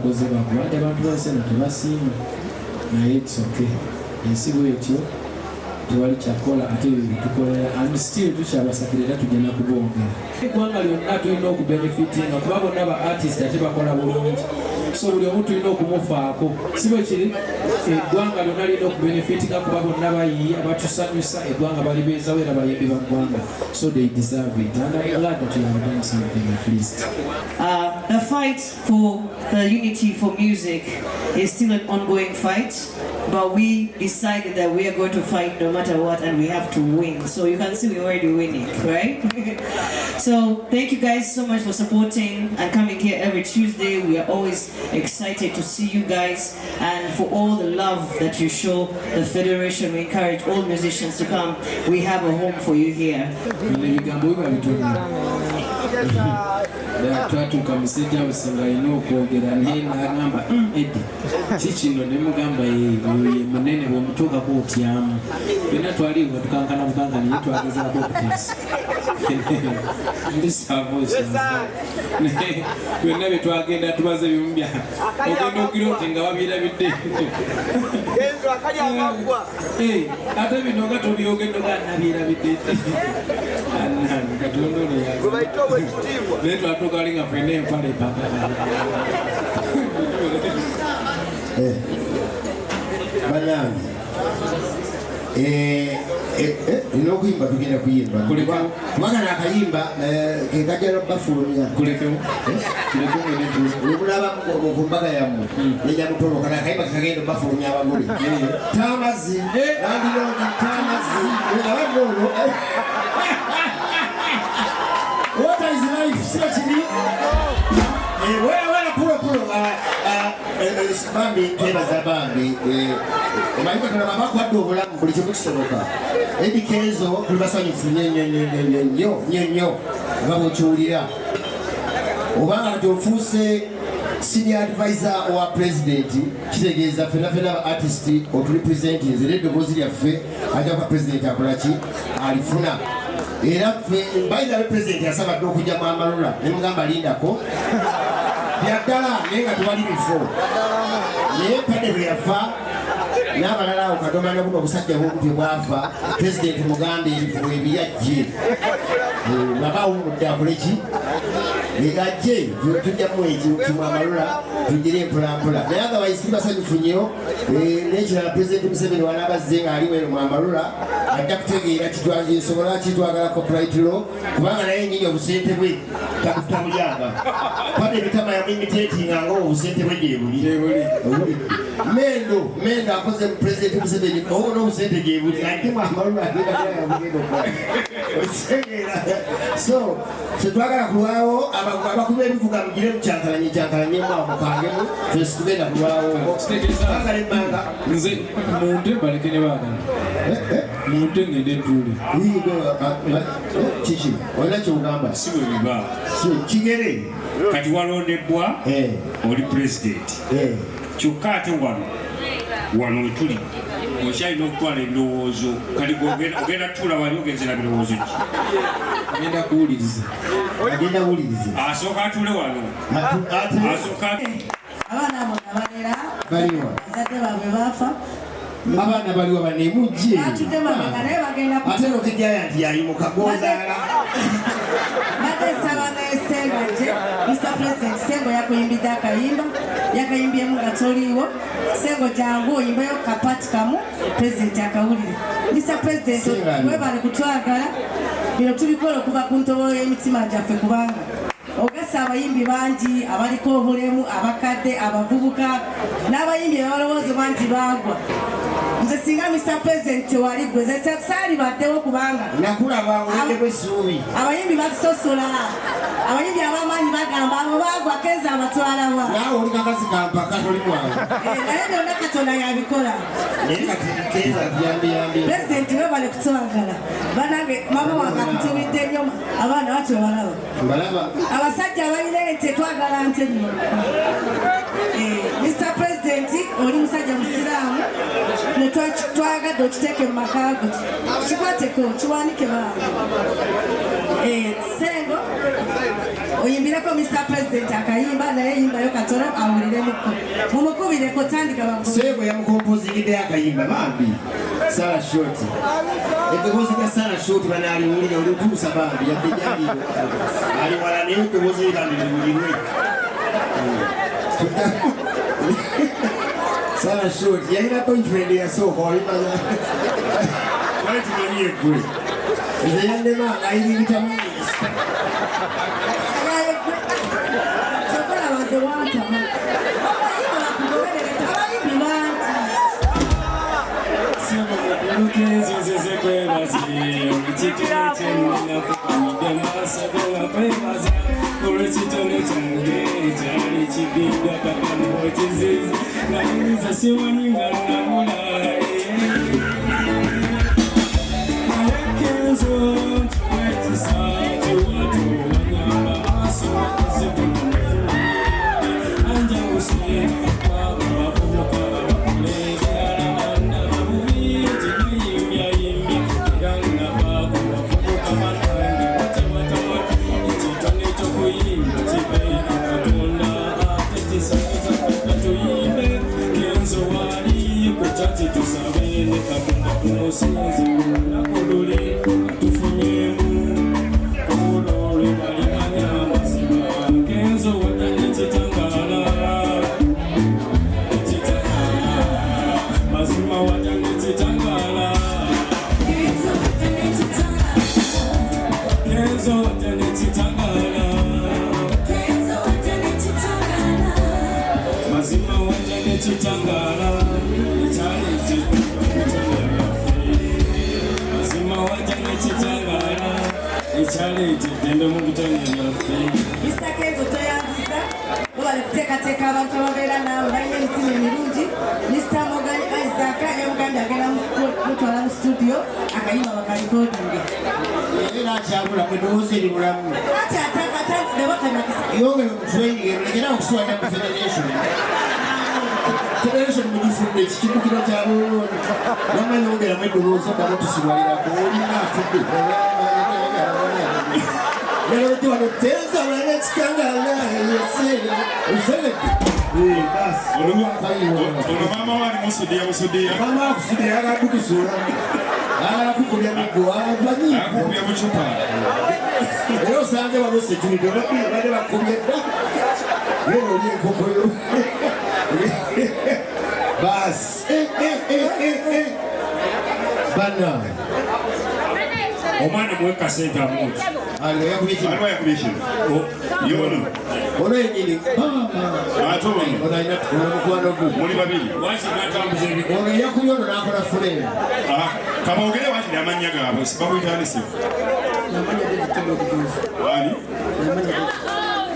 Koze lwakuba nti abantu b'ensi eno tebasiima naye it's okay, ensi bwetyo, tewali kyakukola ate ebyo byetukolera and still tukyabasakira era tugenda kubongera. Eggwanga lyonna tulina okubenefitinga kuba bonna ba artist ate bakola bulungi, so buli omu tulina okumufaako, si bwe kiri? Eggwanga lyonna lirina okubenefitinga kuba bonna bayiiya, batusanyusa, eggwanga balibeezawo era bayimbi ba ggwanga, so they deserve it and I'm glad that you have done something at least. The fight for the unity for music is still an ongoing fight, but we decided that we are going to fight no matter what and we have to win. So you can see we're already winning, right? So thank you guys so much for supporting and coming here every Tuesday. We are always excited to see you guys and for all the love that you show the Federation. We encourage all musicians to come. We have a home for you here. Bino ebigambo biba bitono. Twatuuka mu State House nga alina okwogera naye n'agamba, Eddy, ki kino?" Ne mugamba, "Ye oyo ye munene, bw'omutuukako otyamu." Ffenna twali nga tukankana bukankana, naye twagezaako okuteesa ndisaavuusa, naye byonna bye twagenda tubaze ebimu bya ogenda ogira oti nga wabyerabidde. Ate bino nga tobyogedde ga nabyerabidde. Anange, Katonda ono yaza. Naye twatuuka ali nga ffenna empale epaka. Banange, nina okuyimba, tugenda kuyimba. Kulekawo. Kubanga nakayimba kekajja nobafulumya. Kulekewo, kuleke ngende ntuule. Olaba ku mbaga yammwe nejja mutoloka, nakayimba kekagenda obafulumya abagole tamazzi landlord tamazzi abadde olwo. What is life? Sio kiri? Wera wera pulo pulo, bambi twebaza bambi, omanyi Katonda baba akwadde obulamu, buli kimu kisoboka. Eddy Kenzo, tuli basanyufu nnyo nnyo nnyo nnyo nnyo nnyo nnyo nnyo nga bw'okiwulira, obanga kati ofuuse senior advisor wa president, kitegeeza fena fena aba artist oturepresentinze, era eddoboozi lyaffe ajja kuba president akola ki, alifuna. Era ffe bayirabe president yasaba dde okujja mu Amarula, ne mugamba lindako byaddala, naye nga tewali bifo. Naye Paddy bwe yafa n'abalala awo Kadoma nobuno obusajja bwomutwe bwafa, president mugambe ebifo ebiri ajje, bwaba awumudde akole ki, ajje, tujjamu ekimu Amarula tugire mpolampola. Naye nga bayisiri basanyufu nnyo. N'ekirala, President Museveni wanaabazze nga ali weno mu Amarula ajja kutegeera ensonga lwaki twagala copyright law, kubanga naye nyini obusente bwe tabulyanga. Paddy Bitama yamuimitatinga nga obusente bwe gyebuli. Owulidde? Mendo Mendo akoze mu President Museveni owo n'obusente gyebuli, ate mu Amarula agenda bugenda okukola, okitegeera? So tetwagala kulwawo. Abakuba ebivuga mugire mukyankalanye kyankalanyemu awo mukangemu, ffe situgenda kulwawo. Twagala ebbanga. Nze munte baleke ne baagala munte ngende ntuule. Kiki olina kyogamba? Si bwe biba. Kigere. Kati walondebbwa, oli pulezidenti, kyokka ate wano wano wetuli okyalina okutwala ebirowoozo. Kati gwe ogenda tutuula wali ogenzera birowoozo ki? Ngenda kuwuliriza. Agenda wuliriza. Asooka atuule wano. Ate. Asooka. Abaana abo nabalera. Baliwa? Bazadde baabwe baafa. Abaana baliwa? Banemujje. Batudde mabega naye bagenda Ate nokejjaya nti yayimuka gozaala. Badde nsaba ne Sengo gye. Mr President, Sengo yakuyimbidde akayimba, yakayimbyemu nga toliiwo. Sengo, jangu oyimbeyo kapati kamu, president akawulire. Mr President, Sengo ali. webale kutwagala. Bino tubikola okuva ku ntobo y'emitima gyaffe, kubanga ogasa abayimbi bangi abaliko obulemu, abakadde, abavubuka n'abayimbi abalowoozebwa nti baagwa. Nze singa Mr President tewali gwe, nze saalibaddewo kubanga Nakulaba oleddeko essuubi. Abayimbi batusosola, abayimbi ab'amaanyi bagamba abo baagwa, Kenzo abatwalawa? Naawe oli kakazi kampaka, toli mwangu. Naye byonna Katonda yabikola. Naye kati Kenzo atuyambiyambye. Pulezidenti, webale kutwagala. Banange, mama wange akutumidde nnyo. Abaana batyo balaba. Mbalaba. Abasajja abalina ente, twagala nte nno. Mr President, oli musajja musiraamu, ne twayagadde okiteeke mu maka go, kikwateko, kiwanike baaba. Sengo. Oyimbireko Mr. President akayimba naye yimbayo katono awuliremuko. Mumukubireko tandika bamu. Sebo yamukompozingidde akayimba bambi. Sala Short. Eddoboozi lya Sala Short banaaliwulira olituusa bambi yadde gyali ali wala naye eddoboozi lye bambi liwulirwe. Sala Short yalina boyfriend eyasooka wabimanya. Twali tumanyi eggwe. Nze yannema ng'ayiringitamu. Kyokka laba nze wantama. Abayimbi bakugoberere, abayimbi bangi. Mr. Kenzo toyanziza webale kuteekateeka abantu ababeera naawe balina emitima emirungi. Mr. Morgan Isaac yamugambye agenda mutwala mu studio akayimba bakalikodinge. Era akyabula mu eddoboozi eribulamu. Ati atakatandika Yongera omutraining lekera okuswala mu federation. Federation mugifudde ekikibukiro kya bulungi. Wamma yongeramu eddoboozi oddamu tusiwalirako olina afudde. Ono maama we ali musudiya busudiya. Maama akusudiya ayagala kukusuula. Ayagala kukubya miggo abantu Akukubya bucupa. Era osanze wano security babadde bakubye dda. Genda olye enkoko yo. Baasi. Bannange. Omwana muwe kasente amuti. Aliwo yakubye kino. Aliwo yakubye kino. Yono. Ono yennyini. Ate ono. Ono alina ono mukwano gwe. Muli babiri. Lwaki n'atambuza ebigere? Ono yakubye ono n'akola fuleemu. Kaboogere wakiri amannya gaabwe. Bakuyita ani ssebo? Ani?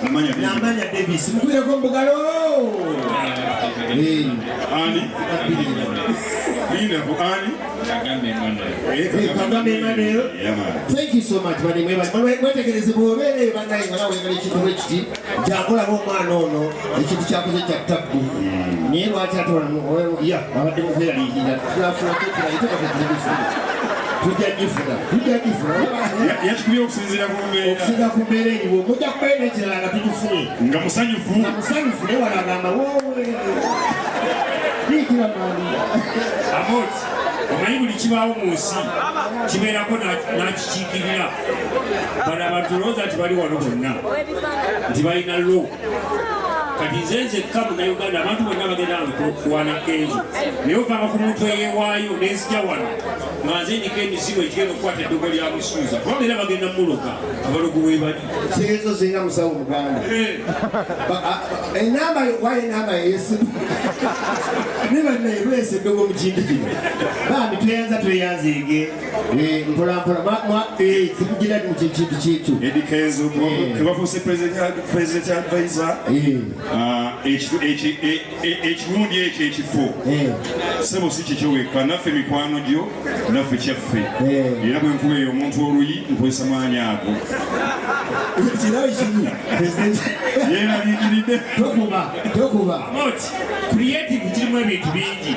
Namanya Davis. Namanya Davis. Mukubireko mu bugalo. Ani? Linda ku ani? Kagame Emmanuel. Kagame Emmanuel. Yeah, man. Thank you so much, bani mwebale. Mwetegereze bw'obeera bannaye nga nawe oyagala ekintu bwe kiti, jangu olabe omwana ono ekintu kyakoze kya tabbu. Naye lwaki ate wano ya abadde mu kweraliikirira. Tunafunako ekirala ate tugifuna. Tujja gifuna. Tujja gifuna. Yakikubye okusinziira ku mbeera. Okusinziira ku mbeera eriwo. Mujja kubeera n'ekirala nga tugifunye. Nga musanyufu. Nga musanyufu naye wano agamba woowe. Biikira Maria. Amoti, omanyi buli kibaawo mu nsi kibeerako n'akikiikirira. Bano abantu olowooza nti bali wano bonna nti balina law. Kati nze nzekka Munnayuganda abantu bonna bagenda wano kuwana Kenzo. Naye ovanga ku muntu eyeewaayo n'enzija wano nga nze ndiko emizimu egigenda okukwata eddogo lya Musuuza. Kubanga era bagenda mmuloga abalogo we bali. Kenzo singa musawo Muganda. Enamba wayo enamba y'essimu. Ne bannaye lwesa eddogo mu kintu kino. Bambi tweyanza tweyanzeege. Mpola mpola tumugira mu kintu kyekyo. Eddy Kenzo kebafuuse president advisor. Ekiwundi ekyo ekifo sebo si kikyo wekka, naffe mikwano gyo naffe kyaffe. Era bwe nkuba eyo omuntu oluyi nkozesa maanyi ago. Kirabe kibi president. Yeeraliikiridde. Tokuba, tokuba. Moti, creative kirimu ebintu bingi.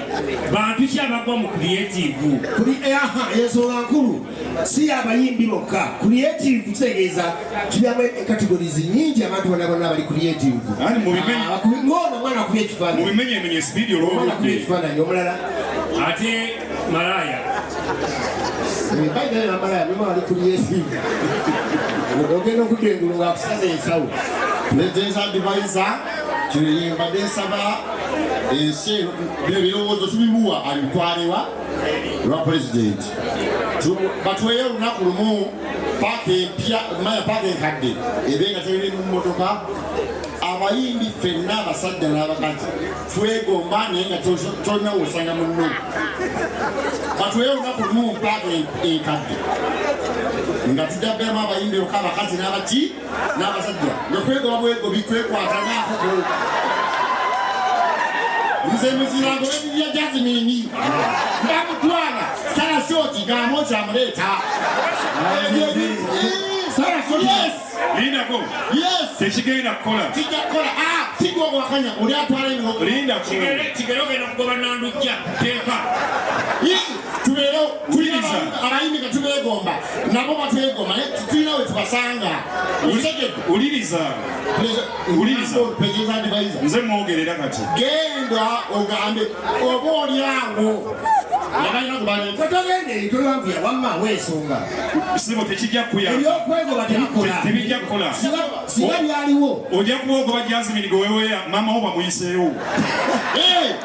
Bantu ki abagwa mu creative? Kuli aha, ensonga nkulu si abayimbi bokka. Creative kitegeeza kibyamu categories nyingi, abantu bonna bonna bali creative. Ani mu bimenye- Ah, ng'ono omwana akubye ekifaananyi. Mu bimenyemenye sipiidi Omwana akubye olw'obudde. ekifaananyi omulala. Ate malaaya. By the way, amalaya mulimu abali creative. Ogenda okudda engulu ng'akusaza ensawo. Presidential advisor, kino mbadde nsaba ensi eno, bino birowoozo tubimuwa abitwalewa lwa pulezidenti. Batuweeyo olunaku lumu paaka empya, maya paaka enkadde ebe nga teriri mu mmotoka. Abayimbi ffenna abasajja n'abakazi twegomba, naye nga tolina wosanga munno. Batuweeyo olunaku lumu mu paaka enkadde nga tujja beeramu abayimbi bokka, abakazi n'abaki n'abasajja, nga kwegomba bwegobi kwekwata ng'akoko. Nze muzirango w'ebibya Jasmine ndamutwala Sara Shoti ng'amwokya amuleeta. Sara Shoti. Yes. Lindako. Yes. Tekigenda kukola. Kijja kukola. Ah, sigwa gwakanya oli atwala emihogo. Lindako. Kigere ogenda kugoba Nandujja teeka. Tubeerewo tulina Wuliriza. abayimbi nga tubeegomba, nabo batwegomba, naye tulina we tubasanga. Okitegedde? Wuliriza. Wuliriza. President advisor. Nze mwogerera kati. Genda ogambe oba oli awo nga balina kubaleeta. Togenda eri, tolwanvuya wamma weesonga. Sibo tekijja kuyamba. Ebyokwegoba tebikola. Tebijja kukola. Singa byaliwo. Ojja kuba ogoba Jasmine gwe weeweya, maama wo bamuyiseewo.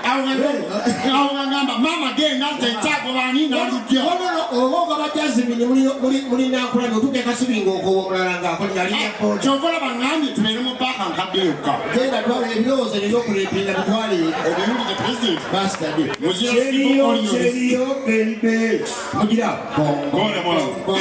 Awo nga ngamba maama genda nze nkyagoba ani Nandujja. Oba ogoba Jasmine muli Nankulabye, otuuka e Kasubi ng'okowa omulala ng'akola alinnya boda. Kyova olaba ngambye tubeere mu paaka nkadde yokka. Genda twala ebirowoozo ebyokuleepinga bitwale. Obiwulidde president? Bastard. Muzira Cheerio, Steve Orion. cheerio, baby. Mugira. Gona mwangu.